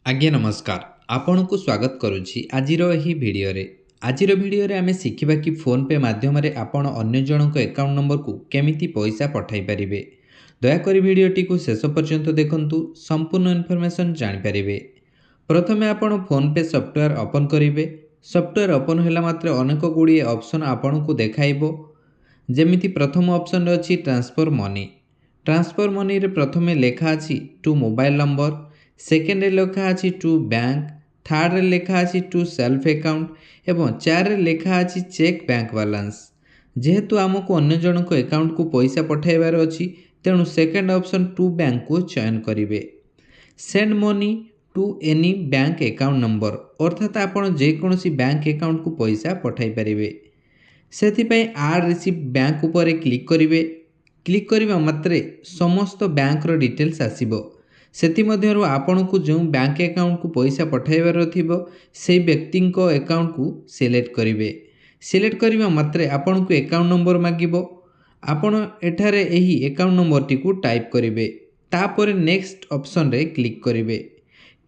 ଆଜ୍ଞା ନମସ୍କାର, ଆପଣଙ୍କୁ ସ୍ୱାଗତ କରୁଛି ଆଜିର ଏହି ଭିଡ଼ିଓରେ। ଆଜିର ଭିଡ଼ିଓରେ ଆମେ ଶିଖିବା କି ଫୋନ୍ପେ ମାଧ୍ୟମରେ ଆପଣ ଅନ୍ୟ ଜଣଙ୍କ ଆକାଉଣ୍ଟ ନମ୍ବରକୁ କେମିତି ପଇସା ପଠାଇ ପାରିବେ। ଦୟାକରି ଭିଡ଼ିଓଟିକୁ ଶେଷ ପର୍ଯ୍ୟନ୍ତ ଦେଖନ୍ତୁ, ସମ୍ପୂର୍ଣ୍ଣ ଇନଫର୍ମେସନ୍ ଜାଣିପାରିବେ। ପ୍ରଥମେ ଆପଣ ଫୋନ୍ପେ ସଫ୍ଟୱେର୍ ଓପନ୍ କରିବେ। ସଫ୍ଟୱେର୍ ଓପନ୍ ହେଲା ମାତ୍ରେ ଅନେକ ଗୁଡ଼ିଏ ଅପସନ୍ ଆପଣଙ୍କୁ ଦେଖାଇବ। ଯେମିତି ପ୍ରଥମ ଅପସନ୍ରେ ଅଛି ଟ୍ରାନ୍ସଫର୍ ମନି। ଟ୍ରାନ୍ସଫର୍ ମନିରେ ପ୍ରଥମେ ଲେଖା ଅଛି ଟୁ ମୋବାଇଲ୍ ନମ୍ବର, ସେକେଣ୍ଡରେ ଲେଖା ଅଛି ଟୁ ବ୍ୟାଙ୍କ, ଥାର୍ଡ଼ରେ ଲେଖା ଅଛି ଟୁ ସେଲ୍ଫ ଆକାଉଣ୍ଟ ଏବଂ ଚାରିରେ ଲେଖା ଅଛି ଚେକ୍ ବ୍ୟାଙ୍କ ବାଲାନ୍ସ। ଯେହେତୁ ଆମକୁ ଅନ୍ୟ ଜଣଙ୍କ ଆକାଉଣ୍ଟକୁ ପଇସା ପଠାଇବାର ଅଛି, ତେଣୁ ସେକେଣ୍ଡ ଅପସନ୍ ଟୁ ବ୍ୟାଙ୍କକୁ ଚୟନ କରିବେ। Send money to any bank account number, ଅର୍ଥାତ୍ ଆପଣ ଯେକୌଣସି ବ୍ୟାଙ୍କ ଆକାଉଣ୍ଟକୁ ପଇସା ପଠାଇ ପାରିବେ। ସେଥିପାଇଁ ଆଡ଼୍ ରିସିପ୍ଟ ବ୍ୟାଙ୍କ ଉପରେ କ୍ଲିକ୍ କରିବେ। କ୍ଲିକ୍ କରିବା ମାତ୍ରେ ସମସ୍ତ ବ୍ୟାଙ୍କର ଡିଟେଲ୍ସ ଆସିବ। ସେଥିମଧ୍ୟରୁ ଆପଣଙ୍କୁ ଯେଉଁ ବ୍ୟାଙ୍କ ଆକାଉଣ୍ଟକୁ ପଇସା ପଠାଇବାର ଥିବ, ସେହି ବ୍ୟକ୍ତିଙ୍କ ଆକାଉଣ୍ଟକୁ ସିଲେକ୍ଟ କରିବେ। ସିଲେକ୍ଟ କରିବା ମାତ୍ରେ ଆପଣଙ୍କୁ ଆକାଉଣ୍ଟ ନମ୍ବର ମାଗିବ। ଆପଣ ଏଠାରେ ଏହି ଆକାଉଣ୍ଟ ନମ୍ବରଟିକୁ ଟାଇପ୍ କରିବେ। ତାପରେ ନେକ୍ସଟ ଅପସନରେ କ୍ଲିକ୍ କରିବେ।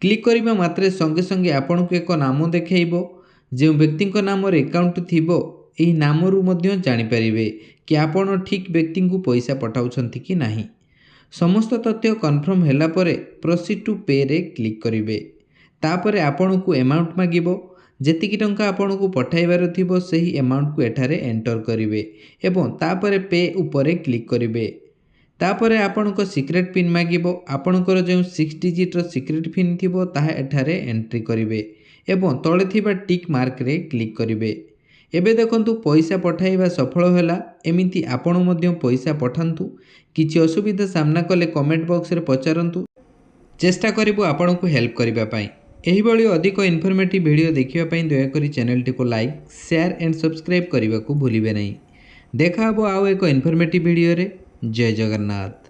କ୍ଲିକ୍ କରିବା ମାତ୍ରେ ସଙ୍ଗେ ସଙ୍ଗେ ଆପଣଙ୍କୁ ଏକ ନାମ ଦେଖାଇବ। ଯେଉଁ ବ୍ୟକ୍ତିଙ୍କ ନାମରେ ଆକାଉଣ୍ଟ ଥିବ, ଏହି ନାମରୁ ମଧ୍ୟ ଜାଣିପାରିବେ କି ଆପଣ ଠିକ୍ ବ୍ୟକ୍ତିଙ୍କୁ ପଇସା ପଠାଉଛନ୍ତି କି ନାହିଁ। ସମସ୍ତ ତଥ୍ୟ କନଫର୍ମ ହେଲା ପରେ ପ୍ରୋସିଡ୍ ଟୁ ପେରେ କ୍ଲିକ୍ କରିବେ। ତାପରେ ଆପଣଙ୍କୁ ଆମାଉଣ୍ଟ ମାଗିବ। ଯେତିକି ଟଙ୍କା ଆପଣଙ୍କୁ ପଠାଇବାର ଥିବ, ସେହି ଆମାଉଣ୍ଟକୁ ଏଠାରେ ଏଣ୍ଟର କରିବେ ଏବଂ ତାପରେ ପେ ଉପରେ କ୍ଲିକ୍ କରିବେ। ତାପରେ ଆପଣଙ୍କ ସିକ୍ରେଟ୍ ପିନ୍ ମାଗିବ। ଆପଣଙ୍କର ଯେଉଁ 6 ଡିଜିଟ୍ର ସିକ୍ରେଟ୍ ପିନ୍ ଥିବ, ତାହା ଏଠାରେ ଏଣ୍ଟ୍ରି କରିବେ ଏବଂ ତଳେ ଥିବା ଟିକ୍ ମାର୍କରେ କ୍ଲିକ୍ କରିବେ। ଏବେ ଦେଖନ୍ତୁ, ପଇସା ପଠାଇବା ସଫଳ ହେଲା। ଏମିତି ଆପଣ ମଧ୍ୟ ପଇସା ପଠାନ୍ତୁ। କିଛି ଅସୁବିଧା ସାମ୍ନା କଲେ କମେଣ୍ଟ ବକ୍ସରେ ପଚାରନ୍ତୁ, ଚେଷ୍ଟା କରିବୁ ଆପଣଙ୍କୁ ହେଲ୍ପ କରିବା ପାଇଁ। ଏହିଭଳି ଅଧିକ ଇନଫର୍ମେଟିଭ୍ ଭିଡ଼ିଓ ଦେଖିବା ପାଇଁ ଦୟାକରି ଚ୍ୟାନେଲଟିକୁ ଲାଇକ୍, ସେୟାର ଆଣ୍ଡ ସବସ୍କ୍ରାଇବ୍ କରିବାକୁ ଭୁଲିବେ ନାହିଁ। ଦେଖା ହେବ ଆଉ ଏକ ଇନଫର୍ମେଟିଭ୍ ଭିଡ଼ିଓରେ। ଜୟ ଜଗନ୍ନାଥ।